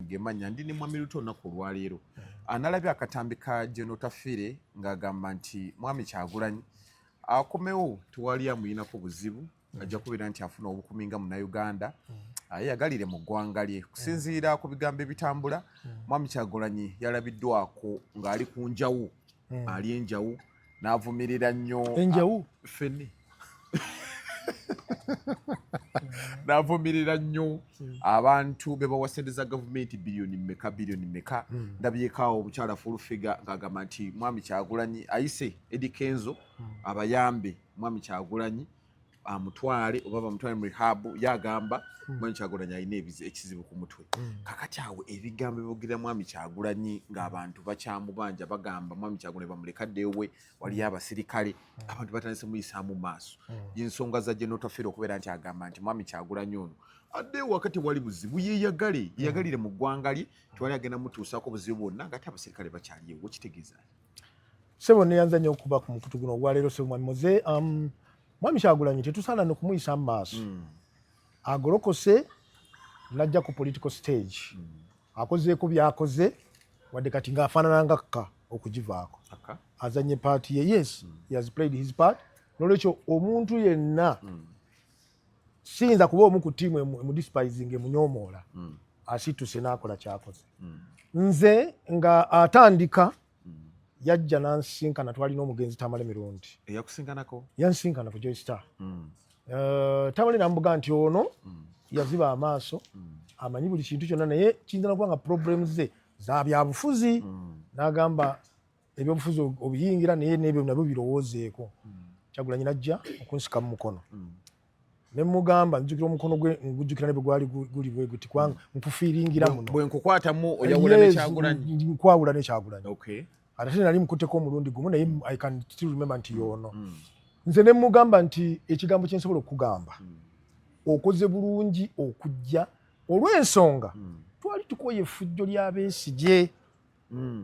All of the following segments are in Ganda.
Gemanya, ndi ne Mwami Luto olunaku olwaleero. Analabye akatambi ka General Otafiire ng'agamba nti Mwami Kyagulanyi akomewo, tewali amuyinako buzibu, ajja kubeera nti afuna obukumi nga Munnayuganda, ayeyagalire mu ggwanga lye. Kusinziira ku bigambo ebitambula, Mwami Kyagulanyi yalabiddwako ng'ali ku njawu, ali enjawu, n'avumirira nnyo enjawu ffene, n'avumirira nnyo abantu be bawa ssente za gavumenti biliyoni mmeka, biliyoni mmeka. Ndabyekaawo omukyala Full Figure ng'agamba nti Mwami Kyagulanyi ayise Eddy Kenzo abayambe Mwami Kyagulanyi amutwale oba bamutwale mu rehab. Yagamba Mwami Kyagulanyi alina ekizibu ku mutwe. Kakati awo ebigambo ebyogerera Mwami Kyagulanyi ng'abantu bakyamubanja, bagamba Mwami Kyagulanyi bamulekaddewe, waliyo abasirikale, abantu batandise muyisaamu maaso. Ensonga za General Otafiire okubeera nti agamba nti Mwami Kyagulanyi ono adde ewaka, tewali buzibu, yeyagale, yeyagalire mu ggwanga lye, tewali agenda mutuusaako buzibu bwonna, ng'ate abasirikale bakyaliyo, kitegeeza? Sebo, neyanza nnyo okuba ku mukutu guno ogwaleero. Sebo Mwami Moze, Mwami Kyagulanyi tetusaana nokumuyisa mu maaso. Agolokose najja ku political stage, akozeeko byakoze, wadde kati ng'afaanana nga kka okugivaako. Azanye part ye. Yes, he has played his part. Nolwekyo omuntu yenna siyinza kuba omu ku ttiimu emudespising, emunyoomoola. Asituse n'akola kyakoze. Nze nga atandika, yajja nansinkana, twalina omugenzi Tamale Mirundi. Eyakusinkanako? Yansinkana ku Joy Star. Tamale nambuga nti ono yaziba amaaso, amanyi buli kintu kyonna, naye kiyinza nakuba nga problems ze za byabufuzi. N'agamba ebyobufuzi obiyingira, naye nebyo nabyo birowoozeeko. Kyagulanyi najja okunsika mu mukono, ne mugamba nzijukira omukono gwe, ngujjukira ne bwe gwali guli bwe guti, kubanga nkufiiringira muno. Bwe nkukwatamu oyawula ne Kyagulanyi? Nkwawula ne Kyagulanyi. Ate nali mukutteko omulundi gumu, naye I can still remember nti yoono. Nze ne mugamba nti ekigambo kye nsobola okukugamba, okoze bulungi okujja, olw'ensonga twali tukoye effujjo lya Besigye,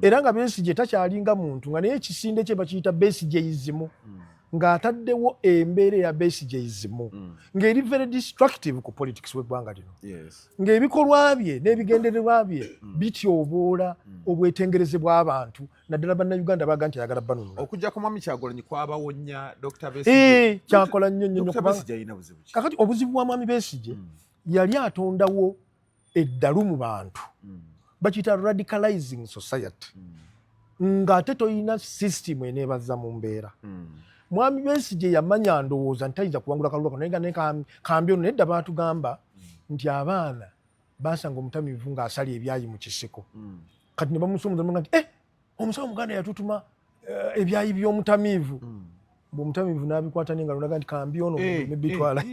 era nga Besigye takyalinga muntu, nga naye ekisinde kye bakiyita Besigyeism, ng'ataddewo embeera eya Besigyeism ng'eri very destructive ku politics w'eggwanga lino, ng'ebikolwa bye n'ebigendererwa bye bityoboola obwetengereze bw'abantu, naddala Bannayuganda baga nti ayagala banunula. Okujja ku Mwami Kyagulanyi kwabawonya Dr. Besigye? Kyakola nnyo nnyo nnyo. Dr. Kubanga Besigye alina buzibu ki? Kakati obuzibu bwa Mwami Besigye, yali atondawo eddalu mu bantu, bakiyita radicalizing society, ng'ate toyina system eneebazza mu mbeera. Mwami Besigye yamanya, ndowooza nti tayinza kuwangula kalulu kano, naye nga ne kambi ono nedda. Baatugamba nti abaana basanga omutamiivu ng'asala ebyayi mu kisiko. Kati ne bamusomoza nti, "Eh, omusawo muganda yatutuma ebyayi by'omutamiivu." Bw'omutamiivu n'abikwata n'engalo, naga nti kambi ono nebitwala.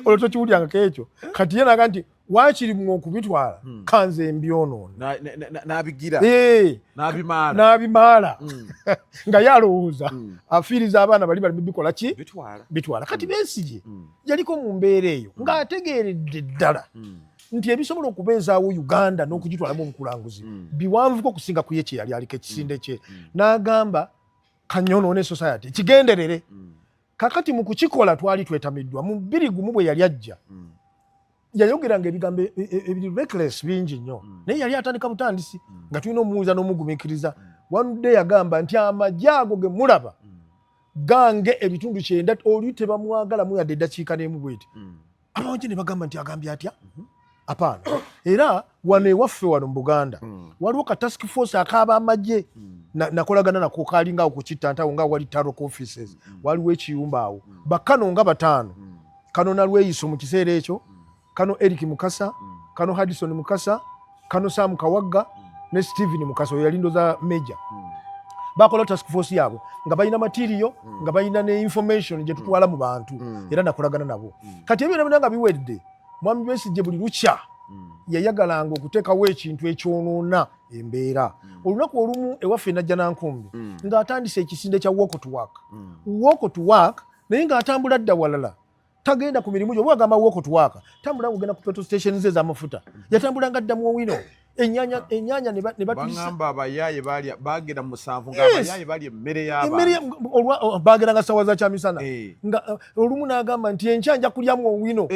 Olwo tokiwulyangako ekyo? Kati ye naga nti waakiri mwe okubitwala, kanze mbyonoona. N'abigira n'abimaala. N'abimaala, nga ye alowooza afiiriza abaana bali bali bikola ki? Bitwala. Bitwala. Kati Besigye yaliko mu mbeera eyo ng'ategeeredde ddala nti ebisobola okubeezaawo Uganda n'okugitwalamu obukulanguzi biwanvuko okusinga ku ye kye yali aliko ekisinde kye. N'agamba kanyonoone society kigenderere. Kakati mu kukikola twali twetamiddwa. Mu 2001 bwe yali ajja, yayogeranga ebigambo ebiri reckless bingi nnyo, naye yali atandika butandisi, nga tulina omuwuliza n'omugumiikiriza. One day yagamba nti amagye ago ge mulaba gange ebitundu 90, oli tebamwagalamu yadde eddakiika n'emu bweti. Abawanje ne bagamba nti agambye atya? Apaana. Era wano ewaffe wano mu Buganda waliwo ka task force ak'abamagye nakolagana nako, kalinga awo ku Kittantawo nga wali Tarok offices, waliwo ekiyumba awo, bakano nga bataano, kano Nalweyiso mu kiseera ekyo, kano Eric Mukasa, kano Hadison Mukasa, kano Sam Kawagga ne Steven Mukasa, oyo yali ndoza major. Bakola task force yaabwe nga balina material, nga balina ne information gye tutwala mu bantu, era nakolagana nabo. Kati ebyo byonna nga biwedde, Mwami Besigye buli lukya yayagalanga okuteekawo ekintu ekyonoona embeera. Olunaku olumu ewaffe najja nankumbi ng'atandise ekisinde kya walk to work, walk to work, naye ng'atambula dda walala, tagenda ku mirimu gyo. Oba agamba walk to work, tambula ng'ogenda ku petrol stations ez'amafuta. Yatambula nga adda mu Owino. Enyanya, enyanya ne batulisa. Bangamba abayaye bali bagera 7 nga abayaye bali emmere y'abantu. Emmere bageranga sawa za kyamisana. Nga olumu n'agamba nti enkya nja kulyamu owino.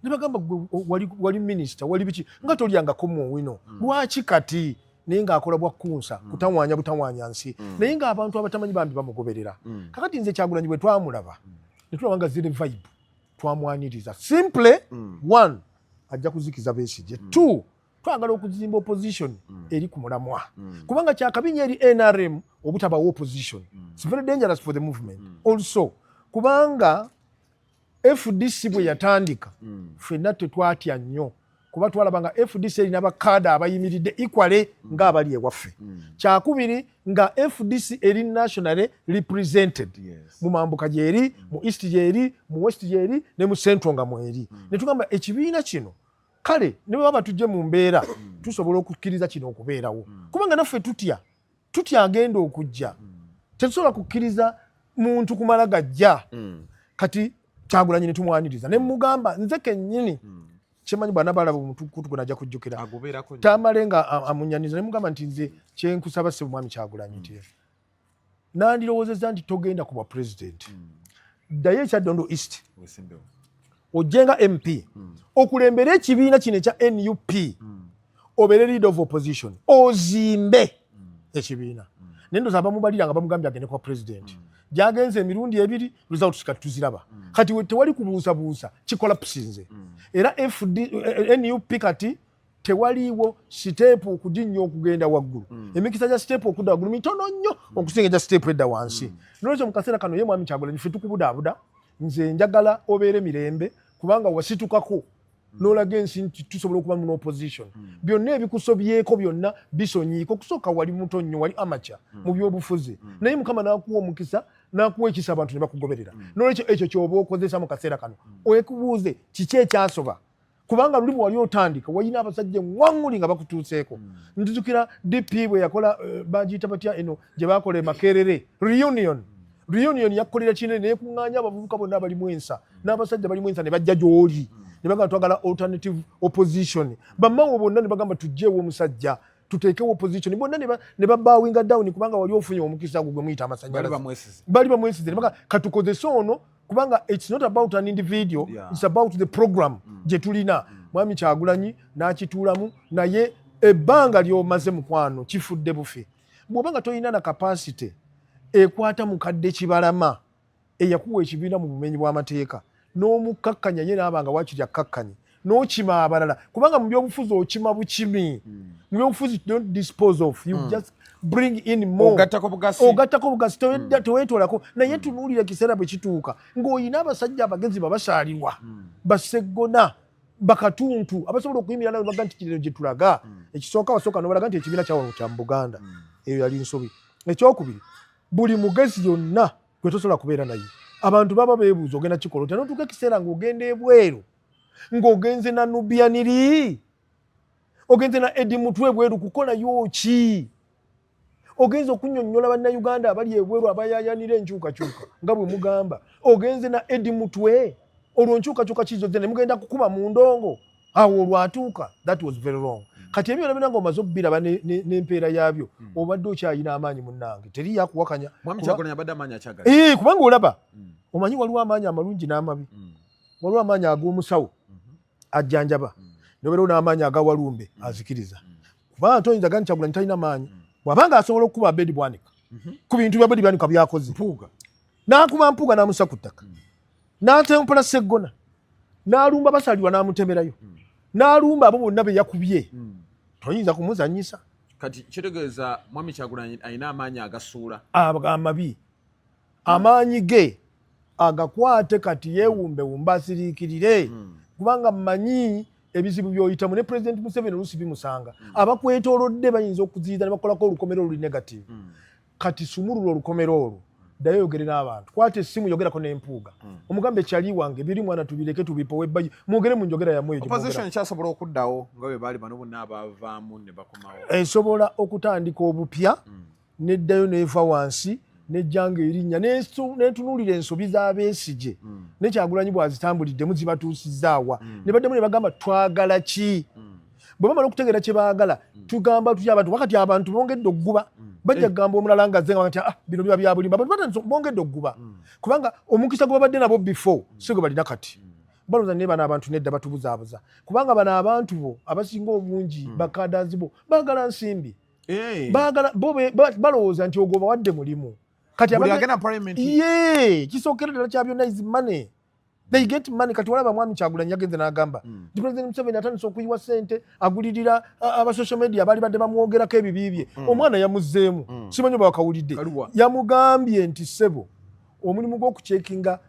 Ne bagamba gwe wali minisita, wali biki, nga tolyangako mu owino. Lwaki kati? Naye ng'akola bwa kkunsa, kutawaanya butawaanya nsi. Naye ng'abantu abatamanyi bambi bamugoberera. Kakati nze Kyagulanyi bwe twamulaba, ne tulaba nga ziri vibe, twamwaniriza. Simple, one, ajja kuzikiza Besigye. Two, twagala okuzimba opposition eri ku mulamwa. Kubanga kyakabi nnyo eri NRM obutabawo opposition. It's very dangerous for the movement. Also, kubanga FDC bwe yatandika, ffenna tetwatya nnyo, kuba twalaba nga FDC erina bakaada abayimiridde equally ng'abali ewaffe. Kyakubiri, nga FDC eri nationally represented. Mu mambuka gyeri, mu east gyeri, mu west gyeri, ne mu central nga mweri. Ne tugamba ekibiina kino kale ne bwe baba tujje mu mbeera, tusobola okukkiriza kino okubeerawo. Kubanga naffe tutya agenda okujja. Tetusobola kukkiriza muntu kumala gajja. Kati Kyagulanyi ne tumwaniriza, ne mugamba nze kennyini kyemanyi bw'anabalaba omutukutu gwe najja kujjukira. Agubeerako nnyo. Tamale nga amunyaniza, ne mugamba nti nze kyenkusaba ssebo mwami Kyagulanyi, nti nandirowoozezza nti togenda ku bwa president, ddayo ekyaddondo East, Wesimbewo. ojje nga MP, okulembere ekibiina kino ekya NUP, obeere leader of opposition, ozimbe ekibiina. Naye ndowooza abamubalira nga bamugambye agende kwa president, gyagenze emirundi ebiri, results kati tuziraba. Kati tewali kubuusabuusa, kicollapsinze. Era FD, NUP kati tewaliiwo step okuginnya okugenda waggulu. Emikisa gya step okudda waggulu mitono nnyo okusinga egya step edda wansi. Nolwekyo mu kaseera kano ye mwami Kyagulanyi ffe tukubudaabuda, nze njagala obeere mirembe, kubanga wasitukako n'olaga ensi nti tusobola okuba mu opposition. Byonna ebikusobyeko byonna bisonyiika. Okusooka wali muto nnyo, wali amateur mu byobufuzi, naye Mukama n'akuwa omukisa, n'akuwa ekisa, abantu ne bakugoberera. Nolwekyo ekyo kyoba okozesa mu kaseera kano, wekubuuze kiki ekyasoba, kubanga luli bwe wali otandika walina abasajja eŋŋwaŋŋuli nga bakutuuseeko. Nzijukira DP bwe yakola, bagiyita batya eno gye bakola e Makerere, reunion. Reunion yakukolera kinene, nekuŋŋaanya abavubuka bonna abalimu ensa n'abasajja balimu ensa, ne bajja gy'oli ne bagamba twagala alternative opposition. Bammawo bonna ne bagamba tugyewo omusajja, tuteekewo opposition. Bonna ne babowinga down, kubanga wali ofunye omukisa gwo gwe muyita Bali amasanyalaze. Bamwesize. Bali bamwesize, ne bagamba katukozese ono, kubanga it's not about an individual, it's about the program gye tulina. Mwami Kyagulanyi n'akituulamu, naye ebbanga ly'omaze mukwano kifudde bufe. Bw'oba nga tolina na capacity ekwata mukadde Kibalama eyakuwa ekibiina mu bumenyi bw'amateeka n'omukkakkanya, ye naaba nga wakiri akkakkanye n'okima abalala, kubanga mu byobufuzi okima bukimi. Mu byobufuzi don't dispose of, you just bring in more. Ogattako bugasi. Ogattako bugasi, teweetoolako. Naye tunuulira ekiseera bwe kituuka ng'olina abasajja abagezi babasaalirwa, baseggona, bakatuntu, abasobola okuyimirira nawe baga nti kirero gye tulaga. Ekisooka, wasooka nobalaga nti ekibiina kyawano kya mu Buganda, eyo yali nsobi. Ekyokubiri, buli mugezi yonna gwe tosobola kubeera naye, abantu baba beebuuza ogenda kikola otya, notuuka ekiseera ng'ogenda ebweru ng'ogenze na Nubian Li, ogenze na Eddie Mutwe ebweru kukolayo ki? Ogenze okunyonnyola Bannayuganda abali ebweru abayayanira enkyukakyuka nga bwe mugamba, ogenze na Eddie Mutwe, olwo nkyukakyuka kizoze ne mugenda kukuba mu ndongo awo olwatuuka? That was very wrong. Kati ebyo byonna byonna ng'omaze obbiraba n'empeera yaabyo, obadde okyayina amaanyi munnange, teri yakuwakanya. Mwami Kyagulanyi abadde amaanyi akyagala. Kubanga olaba, omanyi waliwo amaanyi amalungi n'amabi. Waliwo amaanyi ag'omusawo ajjanjaba, nobeerawo n'amaanyi agawalumbe azikiriza. Kubanga toyinza ga nti Kyagulanyi talina maanyi, bw'abanga asobola okukuba Abedi Bwanika ku bintu bya Abedi Bwanika byakoze. Mpuuga. N'akuba Mpuuga n'amusa ku ttaka, n'atempola Seggona, n'alumba Basalirwa n'amutemerayo, n'alumba abo bonna be yakubye, toyinza kumuzanyisa. Kati kitegeeza mwami Kyagulanyi alina amaanyi agasuula. Amabi. Amaanyi ge agakwate kati, yeewumbewumba, asiriikirire, kubanga mmanyi ebizibu by'oyitamu ne President Museveni oluusi bimusanga. Abakwetoolodde bayinza okuziyiza ne bakolako olukomero oluli negative. Kati sumulula olukomero olwo, ddayo oyogere n'abantu, kwata essimu, yogerako n'Empuuga, omugambe kyali wange biri mwana tubireke tubipowe bbayi, mwogere mu njogera yammwe eyo gye mwogera. Opposition kyasobola okuddawo nga bwe baali bano bonna abavaamu ne bakomawo? Esobola okutandika obupya, neddayo neva wansi, nejjanga erinnya, netunuulira ensobi z'Abeesigye ne Kyagulanyi bw'azitambuliddemu zibatuusizaawa, ne baddemu ne bagamba twagala ki. Bwe bamala okutegeera kye baagala, tugamba tutya abantu? Wakati abantu bongedde okuguba, bajja kugamba omulala nga azze nga nti, "Ah, bino biba bya bulimba." Abantu batandise, bongedde okuguba, kubanga omukisa gwe babadde nabo before si gwe balina kati. Balowooza naye bano abantu nedda batubuzaabuza, kubanga bano abantu bo abasinga obungi, bakadazi bo baagala nsimbi. Baagala bo balowooza nti ogwo bawadde mulimu. Kati Buli agenda mu parliament. Ye kisookera ddala kya byonna is money. They get money. Kati walaba mwami Kyagulanyi yagenze n'agamba nti President Museveni atandise okuyiwa ssente, agulirira aba social media abaali badde bamwogerako ebibi bye. Omwana yamuzzeemu, simanyi oba wakawulidde. Kaluwa. Yamugambye nti, "Ssebo, omulimu gw'okucheckinga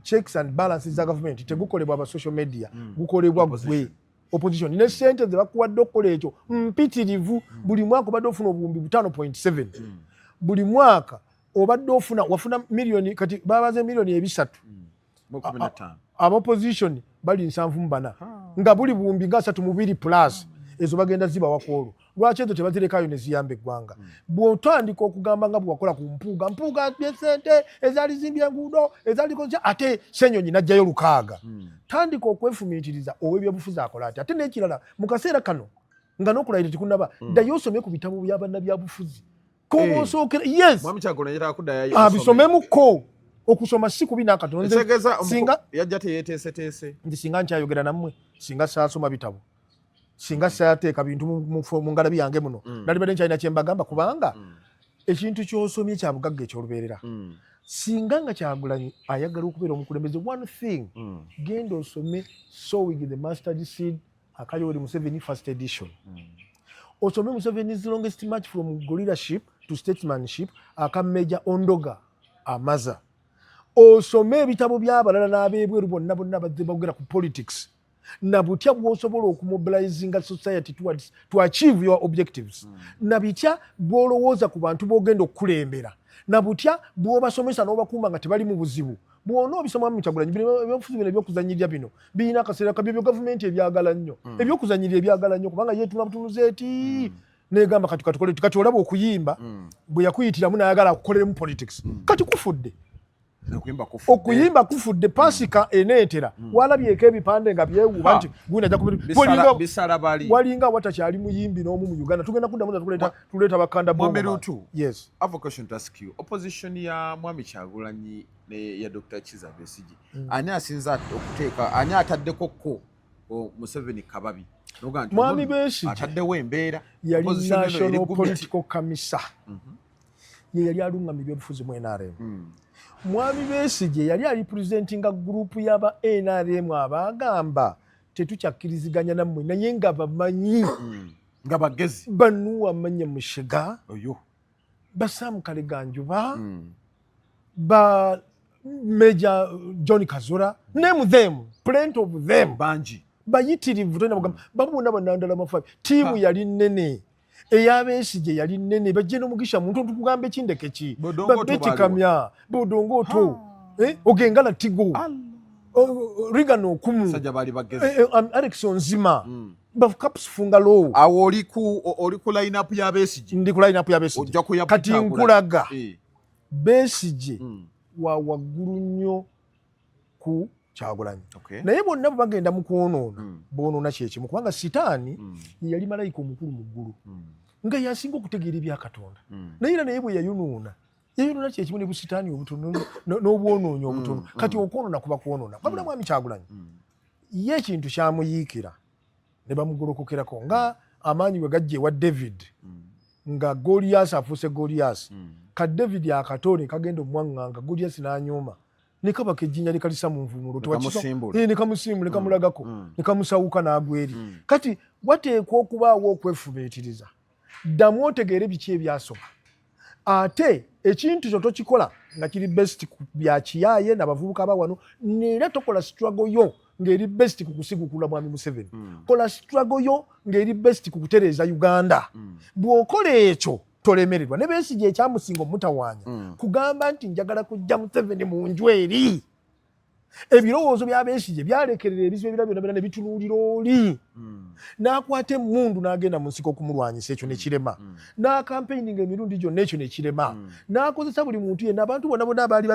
checks and balances za gavumenti tegukolebwa aba social media, gukolebwa gwe opposition, ne sente ze bakuwadde okukola ekyo mpitirivu. Buli mwaka obadde ofuna obuwumbi 5.7, buli mwaka obadde ofuna, wafuna miliyoni, kati babaze miliyoni 300." Mu 15. Aba opposition bali 74, nga buli buwumbi nga 32 plus, ezo bagenda zibawa ku olwo. Lwaki ezo tebazirekayo ne ziyamba eggwanga? Bw'otandika okugamba nga bwewakola ku Mpuuga, Mpuuga sente ezaali zimbye enguudo ezaaliko, ate Senyonyi n'ajjayo 6. Tandika okwefumiitiriza ow'ebyobufuzi akola ati. Ate n'ekirala, mu kaseera kano nga n'okulayira tekunaba, ddayo osome ku bitabo bya bannabyabufuzi koba osookera, yes. Mwami Kyagulanyi yetaaga kuddayo. Abisomemuko. Okusoma si kubi n'akatono. Ekitegeeza Singa yajja teyeeteeseteese. Nti singa nkyayogera nammwe, singa saasoma bitabo, singa saateeka bintu mu ngalabi yange muno, nalibadde nkyalina kyembagamba, kubanga ekintu ky'osomye kya bugagga ekyolubeerera. Singa nga Kyagulanyi ayagala okubeera omukulembeze, one thing, genda osome Sowing the Mustard Seed aka Yoweri Museveni, first edition. Osome Museveni's Longest March from Gorilaship to Statesmanship aka Major Ondoga Amaza. Osome ebitabo by'abalala n'ab'ebweru bonna bonna bazze bogera ku politics na butya bw'osobola okumobilizinga society towards to achieve your objectives, na bitya bw'olowooza ku bantu b'ogenda okukulembera, na butya bw'obasomesa n'obakuuma nga tebali mu buzibu. Bw'ona obisoma mu Kyagulanyi, bino ebyobufuzi bino ebyokuzanyirira bino birina akaseera kabyo. Byo gavumenti ebyagala nnyo, ebyokuzanyirira ebyagala nnyo, kubanga yeetuna butunuzi eti negamba, "Kati katukole." Kati olaba okuyimba bwe yakuyitiramu n'ayagala akukoleremu politics, kati kufudde. Okuyimba kufudde. Okuyimba kufudde. Pasika eneetera, walabyeko ebipande nga byewuba nti gundi ajja Bisala bali. Walinga watakyali muyimbi n'omu mu Uganda. Tugenda kuddamu nga tuleeta bakanda Mwami bongo. Luutu. Yes. I have a question to ask you. Opposition ya Mwami Kyagulanyi ne ya Dr. Kizza Besigye. Ani asinza okuteeka, ani ataddeko ko o Museveni kababi? Noga nti Mwami ono Besigye ataddewo embeera. yali Opposition eno eri national gumiti. political commissar, ye yali alungamya ebyobufuzi mu NRM. Mwami Besigye yali ali presentinga group y'aba NRM abagamba tetukyakkiriziganya nammwe, naye nga bamanyi Nga bagezi. Banuwa Manya Mushiga, Oyo. ba Sam Kaleganjuba, ba Major John Kazura, name them, plenty of them. Bangi. Bayitirivu, tolina bugamba babuna banandala mafabi. Tiimu yali nnene, eyabesigye yali nnene, bajje n'omugisha muntu tukugamba ekindeke ki. Bodongo Ba Betty Oto. Kamya, Bodongo Oto, Ogengala Tigo, Regan Okumu. Sajja bali bagezi. Alex Onzima, ba Caps Fungalo. Awo oli ku line up ya Besigye. Ndi ku line up ya Besigye. Ojja kuya Kati Kyagulanyi. nkulaga Besigye wa waggulu nnyo ku Kyagulanyi. Naye bonna bwe bagenda mu kwonoona, boonoona kyekimu, kubanga Sitaani ye yali malayika omukulu mu ggulu, nga yasinga okutegeera ebya Katonda. Naye era naye bwe yayonoona, yayonoona kyekimu ne busitaani obutono n'obwonoonyi obutono. Kati okwonoona kuba kwonoona. Wabula mwami Kyagulanyi ye ekintu kyamuyiikira ne bamugolokokerako nga amaanyi bwe gajja ewa David, nga Goliyasi afuuse Goliyasi. Ka David akato ne kagenda omwaŋŋanga Goliyasi n'anyooma ne kabaka ejjinja ne kalisa mu nvumuulo. Nekamusimbula. Eh, ne kamusimbula, ne kamulagako, ne kamusawuka n'agwa eri. Kati wateekwa okubaawo okwefumiitiriza, ddamu otegeere biki ebyasoba, ate ekintu kyo tokikola nga kiri best ku bya kiyaaye nabavubuka ba wano, neera tokola struggle yo ng'eri best ku kusigukula mwami Museveni. Kola struggle yo ng'eri best ku kutereeza Uganda. Bw'okola ekyo tolemererwa. Ne Besigye ekyamusinga omutawaanya kugamba nti njagala kujja Museveni mu nju eri. Ebirowoozo bya Besigye byalekerera ebizibu ebira byonna byonna ne bitunuulira oli. N'akwata emmundu n'agenda mu nsiko okumulwanyisa, ekyo ne kirema. N'akampeininga emirundi gyonna, ekyo ne kirema. N'akozesa buli muntu yenna, abantu bonna bonna abaali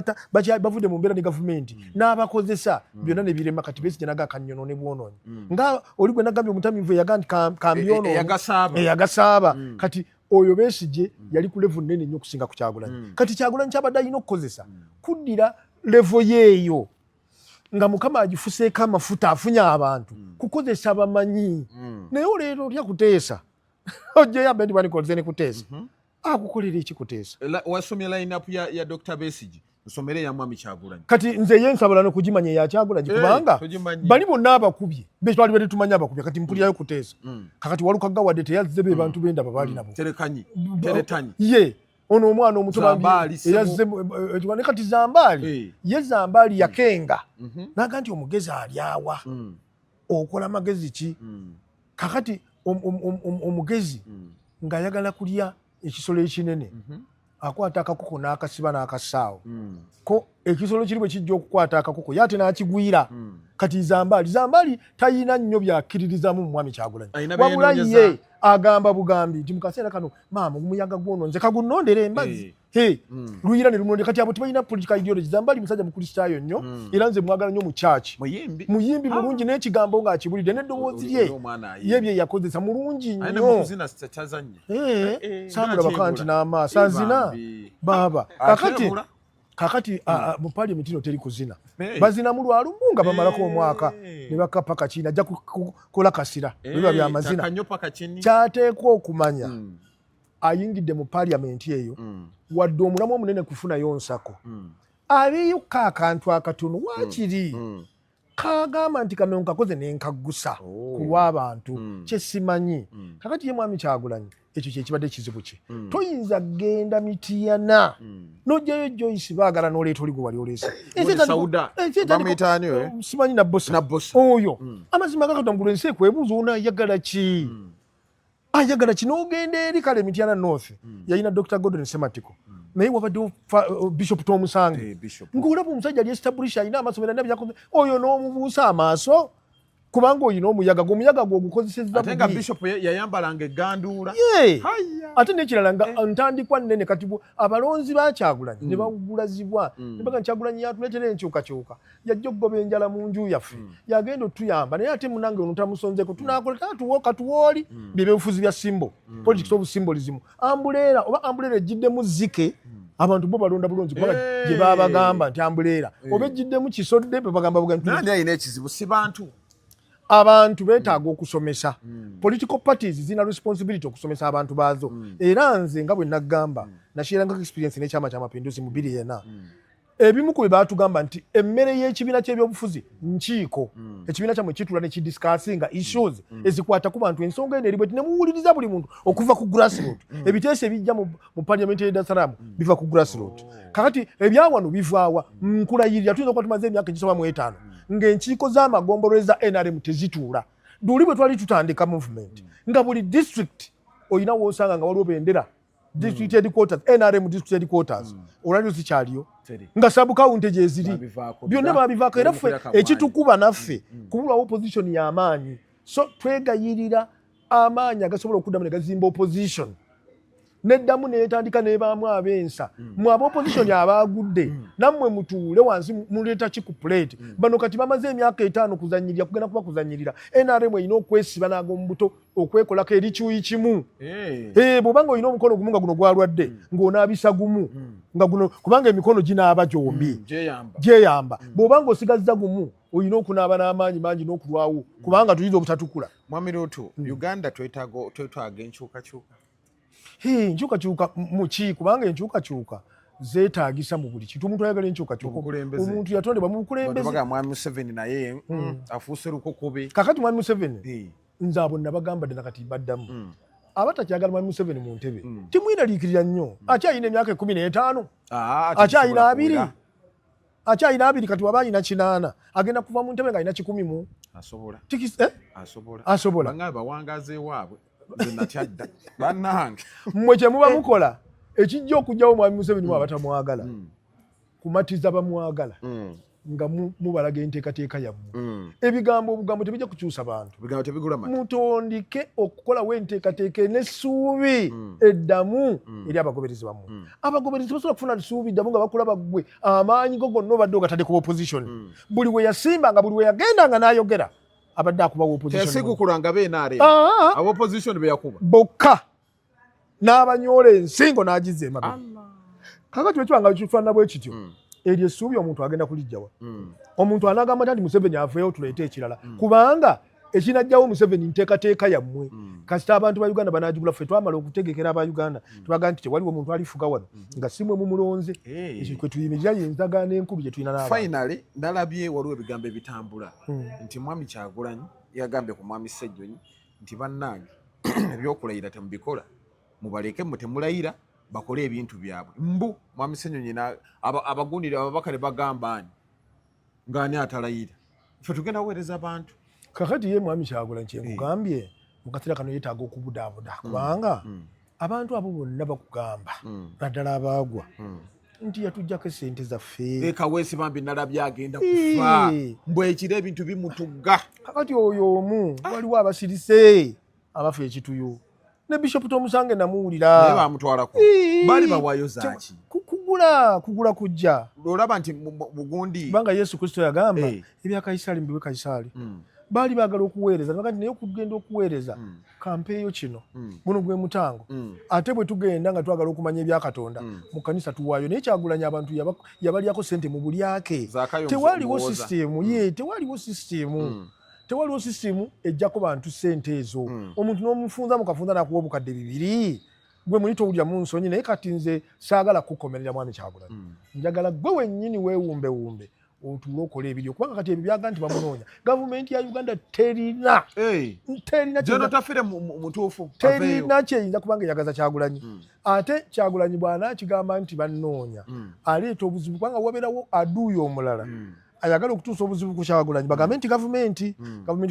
bavudde mu mbeera ne gavumenti n'abakozesa, byonna ne birema. Kati Besigye naga kanyonoone bwonoonyi nga oli gwe nagambye omutamivu eyaga nti kambyonoone eyagasaaba. Eyagasaaba. Kati oyo Besigye yali ku level nene nnyo okusinga ku Kyagulanyi. Kati Kyagulanyi kyabadde alina okukozesa kuddira level yeeyo nga Mukama agifuseeko amafuta, afunye abantu, kukozesa bamanyi. Naye oleero otya kuteesa ojjayo abendi banikolze ne kuteesa akukolera eki kuteesa? Wasomye line up ya Dr. Besigye, nsomere ya Mwami Kyagulanyi. Kati nze ye nsabula nokugimanya eya Kyagulanyi kubanga togimanyi. Bali bonna abakubye betwali badde tumanyi abakubye, kati mpulirayo kuteesa. Kakati Walukagga wadde teyazze, be bantu bendaba baali nabo. Terekanyi, teretanyi. Ye ono omwana omuto bambi. Zambaali, sebo. Eyazze ne kati Zambaali. Ye Zambaali yakenga naga nti omugezi alyawa okola magezi ki? Kakati omugezi ng'ayagala kulya ekisolo ekinene, akwata akakoko n'akasiba n'akassaawo ko ekisolo kiri bwe kijja okukwata akakoko, ye ate n'akigwira. Kati Zambaali tayina nnyo byakkiririzamu mu Mwami Kyagulanyi. Alina wabula byenoonyeza. Ye agamba bugambi nti mu kaseera kano maama omuyaga gwono nze kagunondera embazzi. Hey, luyira ne lumonde. Kati abo tebalina political ideology. Zambaali musajja mukristaayo nnyo, era nze mwagala nnyo mu church. Muyimbi. Muyimbi mulungi, n'ekigambo ng'akibulidde n'eddoboozi lye. Oli omwana ayimba. Ye bye yakozesa mulungi Alina nnyo. mukuzina tazanye. Samulabaka nti n'amaaso azina. Bambi. Baaba kakati Akyebula. Kakati mu parliament ino teri kuzina. Hey. Bazinamu lwalumu nga bamalako omwaka ne bakka paka kina ajja kukola kasira biba byamazina. Takanyo paka chini. Kyateekwa okumanya ayingidde mu parliament eyo, wadde omulamu omunene kufunayo nsako, abeeyokka akantu akatono waakiri kagamba nti kano nkakoze nenkaggusa Oh. ku lw'abantu kyesimanyi. Kakati ye Mwami Kyagulanyi ekyo kyekibadde ekizibu kye. Toyinza kgenda Mitiyana n'ojjayo Joyce baagala n'oleeta oli gwe wali oleese. Ensi Sauda. ensi Bamuyita ani oyo? Simanyi, Nabbosa. Nabbosa. Oyo amazima gakatonda ensi ekwebuuza ono ayagala ki, ayagala ki? N'ogenda eri kale Mityana North yalina Dr Gordon Sematiko, naye wabaddewo Bishop Tomusange. Bishop. Ng'olaba omusajja ali establish, alina amasomero, alina byakoze, oyo n'omubuusa amaaso kubanga oyina omuyaga gwe, omuyaga gwe ogukozesezza Ate nga bubi. Bishop yayambalanga egganduula. Ye. Haya. Ate n'ekirala nga ntandikwa nnene, kati abalonzi ba Kyagulanyi ne bawugulazibwa ne baga nti Kyagulanyi yatuleetera enkyukakyuka, yajja okugoba enjala mu nju yaffe, yagenda otuyamba, naye ate munange ono tamusonzeko, tunakola tatuwo katuwooli. Byebyobufuzi bya symbol, politics of symbolism, umbrella oba umbrella ejjiddemu zike, abantu bo balonda bulungi kubanga gye babagamba nti umbrella oba ejjiddemu kisodde, bebagamba bugambi. Nani alina ekizibu? Si bantu. Abantu beetaaga okusomesa. Political parties zirina responsibility okusomesa abantu baazo. Era nze nga bwe naggamba, nasharingako experience n'Ekyama Kyamapinduzi mu 2004. Ebimu ku bye baatugamba nti emmere y'ekibiina ky'ebyobufuzi nkiiko. Ekibiina kyammwe kitula ne kidiscussinga issues ezikwata ku bantu, ensonga eno eri bweti, ne muwuliriza buli muntu okuva ku grassroot. Ebiteeso ebijja mu parliament y'e Dar es Salaam biva ku grassroot. Kakati ebyawano bivaawa? Nkulayirira tuyinza okuba tumaze emyaka egisoba mu 50 ng'enkiiko z'amagombolola za NRM tezituula. Luli bwe twali tutandika movement, nga buli district olina woosanga nga waliwo bendera, district headquarters, NRM district headquarters. Olwaliro zikyaliyo? Teri. Nga sub county gyeziri. Babivaako byonna. Dda. Babivaako. Era ffe Bali mu kulya ekitukuba naffe kubulwawo opposition y'amaanyi, so twegayirira amaanyi agasobola okuddamu ne gazimba opposition neddamu netandika nebaamu ab'ensa. Mwe aba opposition abaagudde, nammwe mutuule wansi, muleeta ki ku plate? Bano kati bamaze emyaka 50 kuzanyirira, kugenda kuba kuzanyirira. NRM erina okwesiba n'ag'omubuto, okwekolako eri kyuyi kimu. Bw'obanga olina omukono gumu nga guno gwalwadde, ng'onaabisa gumu nga guno, kubanga emikono ginaaba gyombi. Gyeyamba. Gyeyamba. Bw'obanga osigazza gumu, olina okunaaba n'amaanyi mangi n'okulwawo, kubanga tuyinza obutatukula. Mwami Luutu, Uganda twetaaga enkyukakyuka. Enkyukakyuka muki? Kubanga enkyukakyuka zeetaagisa mu buli kintu. Omuntu ayagala enkyukakyuka. Mu bukulembeze. Omuntu yatondebwa mu bukulembeze. Bagamba Mwami Museveni naye afuuse lukokobe. Kakati Mwami Museveni, nze abo nabagamba ddala, kati baddamu abatakyagala Mwami Museveni mu ntebe, timweraliikirira nnyo, akyalina emyaka 15. Ah, akyalina tekisobola 20. kuwera. Akyalina 20. Kati waba alina 80, agenda kuva mu ntebe ng'alina 100 mu Asobola. Eh? Asobola. Asobola. Bangabe bawangaze ewaabwe, nze natyadda bannange. Mmwe kye muba mukola ekijja okugyawo Mwami Museveni mu abatamwagala, kumatiza bamwagala. Nga mubalaga enteekateeka yammwe. Ebigambo obugambo tebijja kukyusa bantu. Ebigambo tebigula mata. Mutondike okukolawo enteekateeka n'essuubi eddamu eri abagoberezi bammwe. Abagoberezi tebasobola kufuna ssuubi ddamu nga bakulaba ggwe amaanyi go gonna obadde ogatadde ku opposition. Buli we yasimbanga, buli we yagendanga n'ayogera, abadde akubawa opposition. Teyasigukulanga BNRM. Ah, aba opposition be yakuba bokka n'abanyoola ensingo n'agizza emabega. Kakati bwe nga kifaanana bwe kityo, eryo essuubi omuntu agenda kulijjawa? Omuntu anagamba nti Museveni aveeyo tuleete ekirala, kubanga ekinajjawo Museveni nteekateeka yammwe. Kasita abantu ba Uganda banagigula. Ffe twamala okutegekera aba Uganda, tubaga nti tewaliwo omuntu alifuga wano nga si mwe mumulonze. Ekyo kwe tuyimirira, yenzagaano enkulu gye tulina n'abantu. Finally, ndalabye waliwo ebigambo ebitambula nti Mwami Kyagulanyi yagambye ku Mwami Ssenyonyi nti bannange, ebyokulayira temubikola, mubaleke, mwe temulayira, bakole ebintu byabwe. Mbu Mwami Ssenyonyi abagundire ababaka ne bagamba ani ng'ani atalayira, ffe tugenda kuweereza bantu. Kakati ye Mwami Kyagulanyi, kyenkugambye, mu kaseera kano yeetaaga okubudaabuda, kubanga abantu abo bonna bakugamba, naddala abaagwa, nti yatuggyako esente zaffe. Kaweesi bambi nalabye agenda kufa. Mbw ekiro ebintu bimutugga. Kakati oyo omu, waliwo abasirise abafa ekituyo, ne Bishop Tomusange naye namuwulira. Bamutwalako baali bawaayo zaaki? Kugula kujja. Olaba nti bugundi. Kubanga Yesu Kristo yagamba, ebya Kayisaali mubiwe Kayisaali. Baali baagala okuweereza, nebaga nti naye okugenda okuweereza, kampeeyo kino, guno gwe mutango. Ate bwe tugenda nga twagala okumanya ebya Katonda, mu kanisa tuwaayo. Naye Kyagulanya abantu yabalyako sente mu bulyake. Zaakayo Tewaliwo omuwooza. sisitemu ye, tewaliwo sisitemu, tewaliwo sisitemu ejjako bantu sente ezo. Omuntu n'omufunza mukafunza nakuwa 2000, gwe muli towulira mu nsonyi. Naye kati nze saagala kukomerera Mwami Kyagulanyi. Njagala gwe wennyini weewumbewumbe, otuule okola ebiryo, kubanga kati ebyo byaga nti bamunoonya, gavumenti ya Uganda terina terina General Tafire mutuufu. Terina kyeyinza, kubanga eyagaza Kyagulanyi. Ate Kyagulanyi bw'anaakigamba nti bannoonya, aleeta obuzibu, kubanga wabeerawo aduuya omulala ayagala okutuusa obuzibu ku Kyagulanyi, bagambe nti gavumenti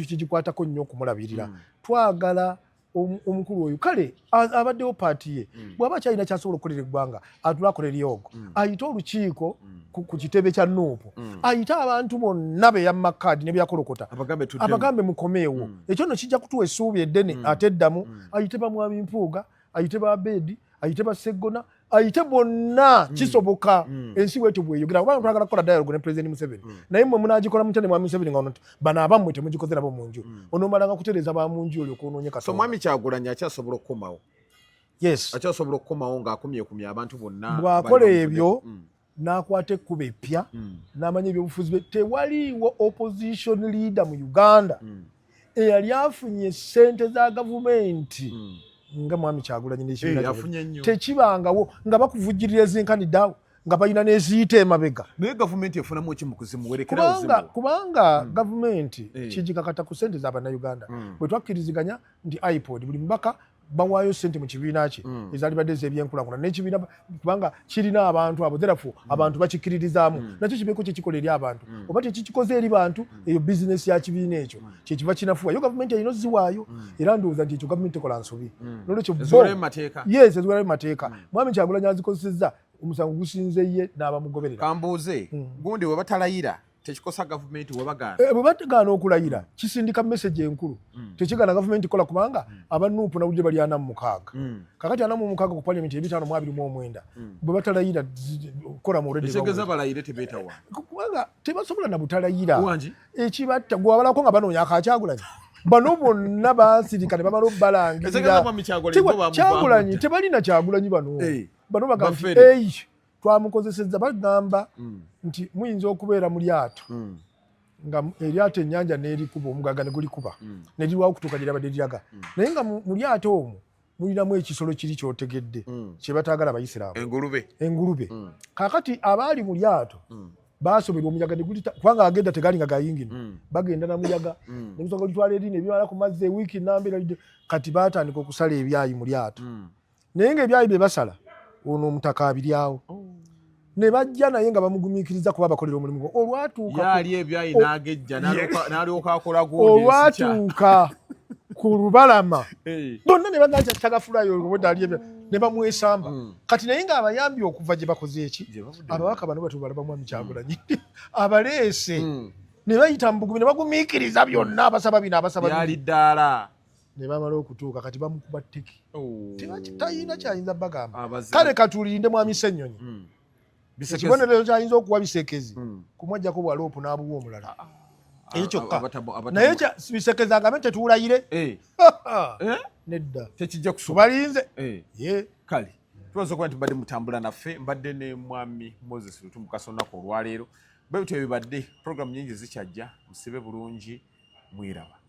kigikwatako nnyo okumulabirira. Twagala omukulu oyo kale abaddewo paati ye, bw'aba kyalina kyasobola okukolera eggwanga, atule akola eryogo, ayite olukiiko ku kitebe kya NUP, ayite abantu bonna beyamma kaadi ne byakolokota, abagambe tuddemu. Abagambe mukomeewo. Ekyo nno kijja kutuwa essuubi eddene. Ate eddamu, ayite bamwami Mpuuga, ayite ba Beedi, ayite baseggona, ayite bonna. Kisoboka. Ensi bwetyo bweyogera, kubanga twagala kukola dialogue ne President Museveni. Naye mmwe munagikola mutya ne Mwami Museveni nga ono bano abammwe temugikoze nabo mu nju? Onomalanga kutereeza ba mu nju, olyoka onoonye So Katonda. Mwami Kyagulanyi akyasobola okukomawo? Yes. Akyasobola okukomawo ng'akumyekumye abantu bonna Bw'akola bali ebyo, n'akwata ekkubo eppya, n'amanya ebyobufuzi bye, tewaliiwo opposition leader mu Uganda eyali afunye sente za gavumenti nga Mwami Kyagulanyi n'ekibiina kye. Afunye nnyo. Tekibangawo nga bakuvujjirira ezinkanidde awo, nga balina n'eziyita emabega. Naye gavumenti efunamu ki mu kuzimuwerekerawo? Kubanga kubanga gavumenti kigikakata ku sente z'abannayuganda. Bwe twakkiriziganya nti IPOD, buli mubaka bawaayo sente mu kibiina kye ezaalibadde ez'ebyenkulaakulana n'ekibiina, kubanga kirina abantu abo, therefore abantu bakikkiririzaamu, nakyo kibeeko kyekikola eri abantu. Oba tekikikoze eri bantu, eyo bizinesi ya kibiina ekyo kyekiva kinafuwa. Yo gavumenti erina oziwaayo, era ndowooza nti ekyo gavumenti tekola nsobi. Nolwekyo bo Eziwerayo mu mateeka. Yes, eziwerayo mu mateeka. Mwami Kyagulanyi azikozesezza, omusango gusinze ye n'abamugoberera. Kambuuze gundi, we batalayira tekikosa gavumenti we bagaana? Bwe bagaana okulayira, kisindika message enkulu. Tekigaana gavumenti kola, kubanga aba NUP nawulire bali 46. Kakati 46 ku parliament 529, bwe batalayira kola mu already Ekitegeeza bawera. Balayire tebeetawa. Kubanga tebasobola na butalayira. Wangi. Ekibatta gwewabalako nga banoonya akakyagulanyi, bano bonna basirika ne bamala obbalangirira. Ekitegeeza Mwami Kyagulanyi bo bamuvaamu Kyagulanyi dda. tebalina Kyagulanyi bano. Bano bagamba nti Bafere. eyi twamukozesezza. Bagamba nti muyinza okubeera mu lyato, nga eryato ennyanja n'erikuba omugaga ne gulikuba ne lirwawo okutuuka gye lyabadde liraga, naye nga mu lyato omwo mulinamu ekisolo kiri kyotegedde kye bataagala Bayisiraamu. Engulube. Engulube. Kaakati abaali mu lyato basoberwa omuyaga ne gulita, kubanga agenda tegali nga gayingini, bagenda na muyaga ne gusooka gulitwala eri ne bimala ku mazzi ewiiki namba eralidde. Kati baatandika okusala ebyayi mu lyato, naye ng'ebyayi bye basala ono omutaka abiryawo. Ne bajja naye nga bamugumiikiriza kuba bakolera omulimu gwe. Olwatuuka Yaali ebyayi n'agejja n'alyoka akola gundi ensikya. Olwatuuka Ku lubalama bonna ne bagamba nti tagafulayo obwedda ali ebyo ne bamwesamba. Kati naye ng'abayambye okuva gye bakoze eki? Gye bavudde. Ababaka bano batubala bamwami Kyagulanyi abaleese ne bayita mu bugumi ne bagumiikiriza byonna, abasaba bino, abasaba bino. Byali ddaala. Ne bamala okutuuka, kati bamukuba ttiki. Oh. Tayina kyayinza bagamba. Abazibu. Kale katulinde mwami Ssenyonyi. Bisekezi. Ekibonerezo kyayinza okuwa Bisekezi kumwajjako bwaloopu n'abuwa omulala, ekyo kyokka. Naye Bisekezi agambe tetuulayire. Eh. Eh? Nedda. Tekijja kusoboka. Tubalinze. Ye. Kale tubaza okuba nti mbadde mutambula naffe, mbadde ne mwami Moses Lutu Mukasa olunaku olwaleero. Bwe bityo bibadde, programu nyingi zikyajja. Musibe bulungi, mwiraba.